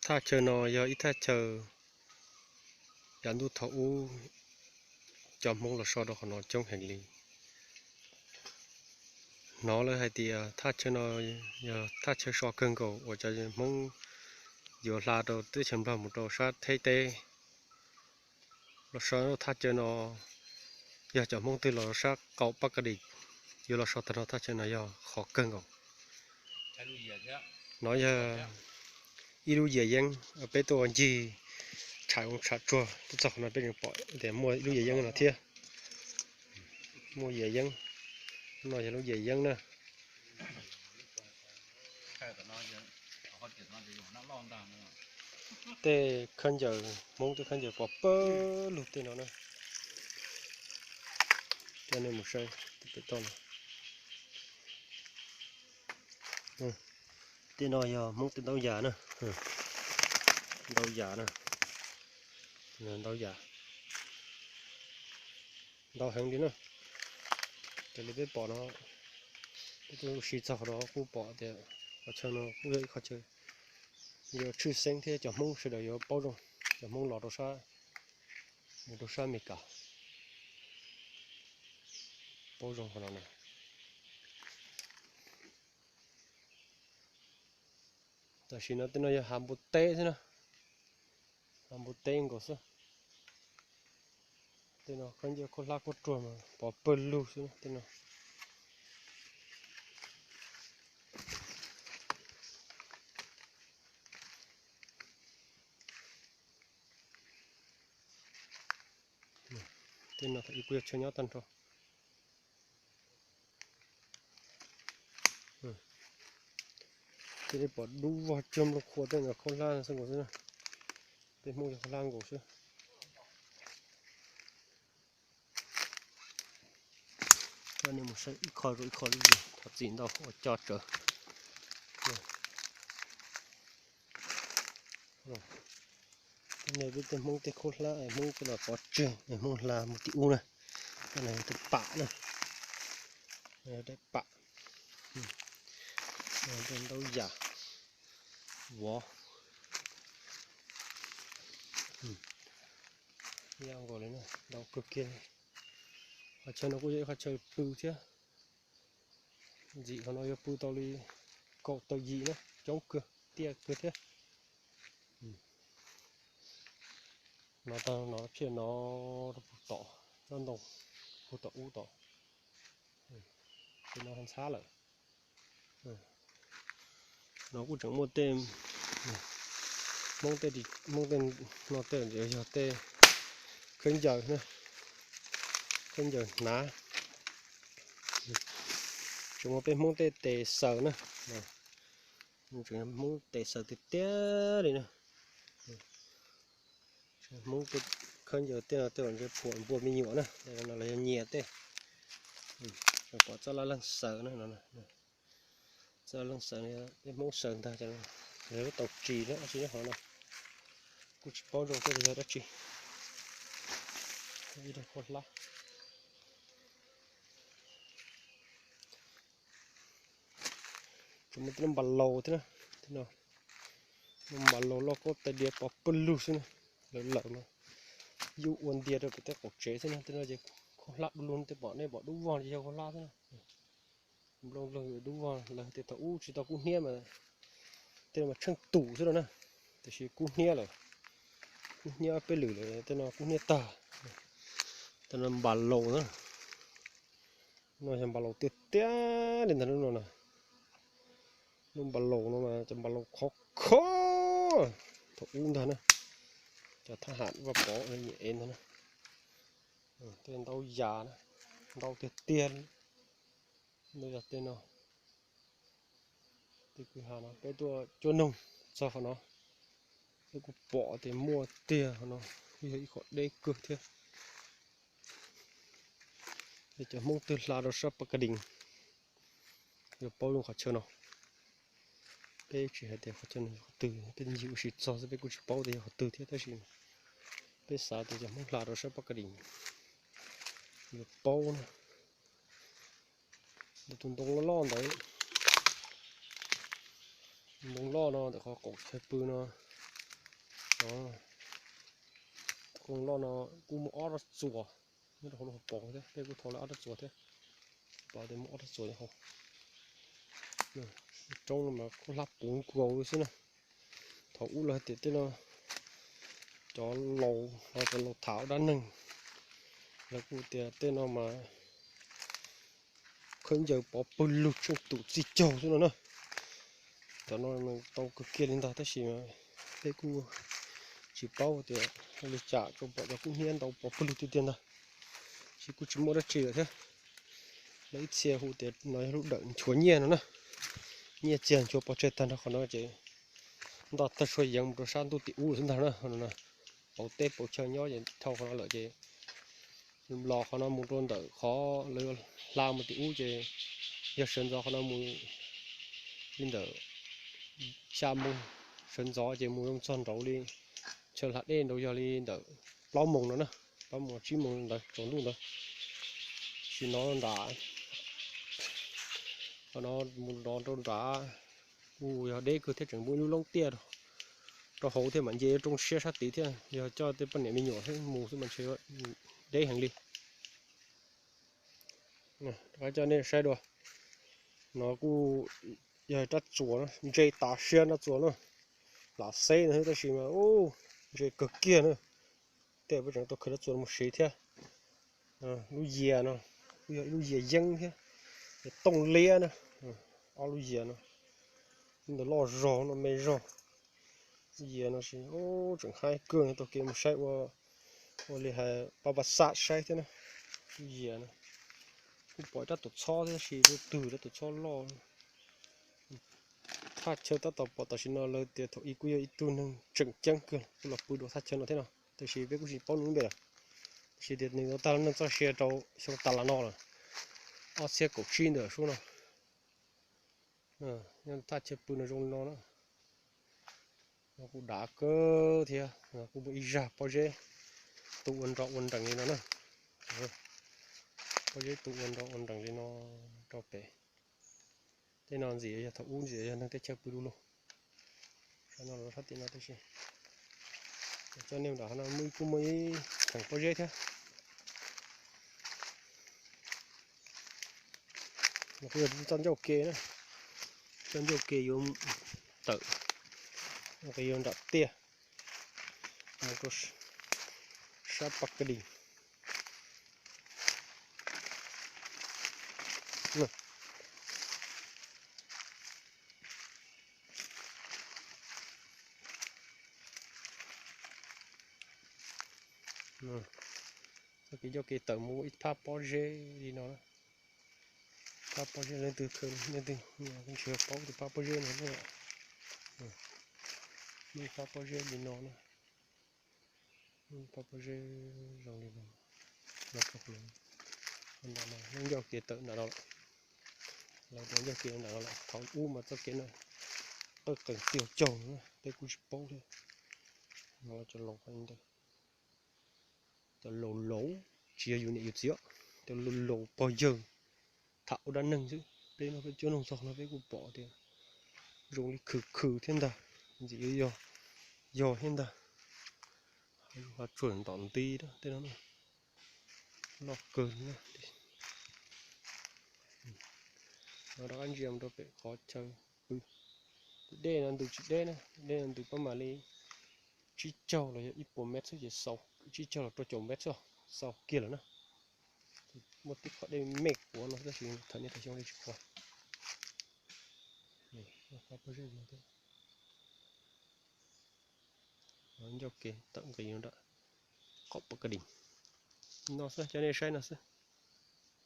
Thaj chaw no yog ib thaj chaw yav ntuj thaum ub cov Hmoob los so rau qhov no coob heev li. Hnov lawv hais tias thaj chaw no yog thaj chaw so kawg nkaus uas cov Hmoob yuav hla rau teb chaws Nplog mus rau sab Thaib teb. Los so thaj chaw no yog cov Hmoob twg los sab qaum Paj Kas Dim yuav los so tag nrho thaj chaw no yog qhov kawg nkaus. No yog ib lub yias yeeb, peb tuaj ncig tsham tsham tsuag tuaj txog qhov no peb tseem pom tias muaj ib lub yias yeeb no thiab. Muaj yias yeeb, no yog lub yias yeeb na. Tej khaub ncaws Hmoob, tej khaub ncaws pov pawg lug tej no na. Coj nej mus saib tej pem toj no. Tej no yog Hmoob tej ntaub yas na. Ntaub yas na. Ntaub yas ntau heev li na. Raws li peb pom no, peb tuaj ua si txog qhov no kuj pom tias qhov chaw no kuj yog ib qhov chaw yuav tshwj xeeb thiab cov Hmoob sawv daws yuav paub zoo. Cov Hmoob los rau sab, mus rau sab Amelikas paub zoo qhov no na. Tam sim no tej no yog hav npua teb xwb na. Hav npua teb nkaus xwb. Tej no khaub ncaws khaub hlab khaub ruag mas pov pawg lug xwb na tej no. Tej no kuj yog chaw nyob tag nrho. Tej li pom dub vog cuag nplooj qhuav tej no khaub hlab xwb nkaus xwb na. Peb Hmoob yog khaub hlab nkaus xwb. Coj nej mus saib ib qho rau ib qho, thov txim ntau ua coj tsawv. Tej no peb tej Hmoob tej khaub hlab, Hmoob tej los pov tseg, Hmoob hla mus tim ub na. Tej no yog tej pam na. Tej pam, tej ntaub yas, vov, ntau kawg kiag li. Qhov chaw no kuj yog ib qhov chaw pw thiab. Ntxim qhov no yuav pw tau li kaum tawm yim na, coob kawg, tiaj kawg thiab. No tag no pheej no rau puag tom tsob ntoo, puag tom ub tom. Ces no ntxhab lawm. No kuj tseem muaj tej Hmoob tej, Hmoob tej no tej yog tej khaub ncaws, khaub ncaws hnav. Tseem muaj peb Hmoob tej tes xaws na. Tseem Hmoob tes xaws tiag tiag li na. Hmoob tej khaub ncaws tej no tej uas phuam npua me nyuam na, no los yog nyias tej. Tseem pom txoj laj leeg xaws na no. Txoj laj leeg xaws, peb Hmoob xaws ntag, lawv lub tau ris na, tsis nyob hauv no. Kuj tsis paub zoo tias yog dab tsi. Ib daig khaub hlab. Tseem muaj tej lub npas laus thiab na, tej no, lub npas laus loj kub tais diav pov pawg lug xwb na, lawv lawm mas yus ua ntiag rau pem tej qaum tsev xwb na, tej no ces khaub hlab du lug, tej pom nej pom dub vog ces yog khaub hlab xwb na. Nplooj nplooj dub vog, lawv tias thaum ub tsis tau kub hnyiab mas tej no mas tsheej tus xwb no na, tiam sis kub hnyiab lawm, kub hnyiab peb lwm lawm, tej no kub hnyiab tag. Tej no npas laus na, no yog npas laus tiag tiag li ntag lub no na. Lub npas laus no mas cov npas laus khov kho thaum ub ntag na, cov thab ham Vaj Pov nyiam ev ntag na. Tej ntaub yas na, ntau tiag tiag li. Ntau yas tej no, tej kwj ha no peb tuaj cuab noog txog qhov no, peb kuj pom tias muaj tiag qhov no, kuj yog ib qhov deb kawg thiab. Ces cov Hmoob twg hla rau sab Paj Kas Dis yuav paub zoo qhov chaw no. Peb tsis hais tias qhov chaw no yog qhov twg, peb ncig ua si txog xwb peb kuj tsis paub tias yog qhov twg thiab, tab sis peb xav tias cov Hmoob hla rau sab Paj Kas Dis yuav paub na. Ntawm tus ntoo loj loj ntawd, ntoo loj no ntawm qhov qaum chaw pw no, Qoob loj no kuj muaj ob rab txuas nyob rau hauv lub hauv paus thiab, peb kuj thau lawm ob rab txuas thiab. Pom tias muaj ob rab txuas nyob hauv. Roob no mas kuj hlab puv nkaus xwb na. Thaum ub lawv hais tias tej no cov laus, cov laus tham ua dab neeg, lawv kuj tias tej no mas khaub ncaws pov pawg lug tsheej tus txij caug xwb no na. Cov no tau kawg kiag li ntag tab sis peb kuj tsis paub tias li cas, tsuas pom cov kub hnyiab ntau pov pawg lug tiag tiag ntag. Tab sis kuj tsis muaj dab tsi lawm thiab. Lawv ib txhia hu tias no yog lub dawm nchuav nyiaj no na. Nyiaj txiag nchuav pov tseg tag nrho qhov no ces ntoj tawg suab yeev mus rau sab ntuj tim ub xwb ntag na. Pauv teb pauv chaw nyob ces dhau qhov no lawm ces los qhov no mus rau ntawm qhov lawv hla mus tim ub ces yog sawv ntxov qhov no mus li ntawm xya moo, sawv ntxov ces mus zoo txog nraud li chaw hla dej nraud yog li ntawm plaub moos no na, plaub moos tsib moos ntawd tsaus ntuj ntawd. Sim no nram qhov no mus rov rau nram kuj yog deb kawg thiab, tseem muaj ib lub loob tiaj rau hauv thiab mas nce roob siab sab tid thiab. Yog coj tej poj niam me nyuam mus xwb mas ntshe deb heev li. Rov qab coj nej saib dua. No kuj yog rab txuas na, ntse tas siab rab txuas na. Lam xeb no xwb tab sis mas ntse kawg kiag na. Tej peb tseem tau khaws rab txuas no mus siv thiab. Lub yias no kuj yog ib lub yias yeeb thiab, tooj liab na. Ob lub yias no, lub ntawd loj zog no me zog. Lub yias no tseem haib kawg, tau kev mus saib ua, ua li hais pab pab xaj saib thiab na. Lub yias no kuj pom rab tuam txhob thiab tab sis twg rab tuam txhob loj. Thaj chaw tab tom pom tam sim no lawv tias thaum ub kuj yog ib tug neeg tseem ceeb kawg kuj los pw dua thaj chaw no thiab no, tab sis peb kuj tsis paub nws lub npe lawm. Tab sis tias nws tau tag neej txoj sia rau xyoo tas los no lawm, ob txhiab kaum tsib ntawm sub no. Nyob thaj chaw pw no zoo li no na. No kuj dav kawg thiab, kuj muaj ib zaj pob zeb tu ua nrov ua nrees li no na. Pob zeb tu ua nrov ua nrees li no rau pem. Tej no ntxim yog thaum ub ntxim yog neeg teb chaws pw du lug. Sab no los sab tim no tib si. Coj nej nram no kuj muaj ib theem pob zeb thiab. No kuj yog txoj ncauj ke na, txoj ncauj ke yuav tawm, yuav nram tiaj mus rau sab Pas Kas Dis. Txoj kev ncauj ke tawm mus ib phab pob zeb li no. Phab pob zeb leej twg, leej twg ntshe paub tus phab pob zeb no. Muaj ib phab pob zeb li no na. Muaj ib phab pob zeb zoo li no. Lub ncauj ke tawm nram no lawm. Lawv tus ncauj ke nram no lawm, thaum ub mas txoj kev no qawj qees tiag caug, peb kuj tsis paub thiab. No cov laus hais ntawd, cov laus laus, tsis yog yus niam yus txiv, cov laus laus pog yawg tham ua dab neeg xwb. Peb no peb cuab noog txog no peb kuj pom tias zoo li khwv khwv thiab ntag, ntxim yog yog thiab ntag. Hav tsuag ntom nti tej no loj kawg. No rov qab ntsia mus rau pem qhov chaw pw. Tus dej no ntws tsis deb na, dej no ntws pab mam li tsib caug los yog ib puas mev xwb ces xaus, tsib caug los rau caum mev xwb xaus kiag lawm na. Muaj tib qhov dej me quav no tab sis thaum niaj thaum xyoo li tsis quav. Ncauj ke tawm nqis nram qhov Pas Kas Dis no xwb, coj nej saib no xwb.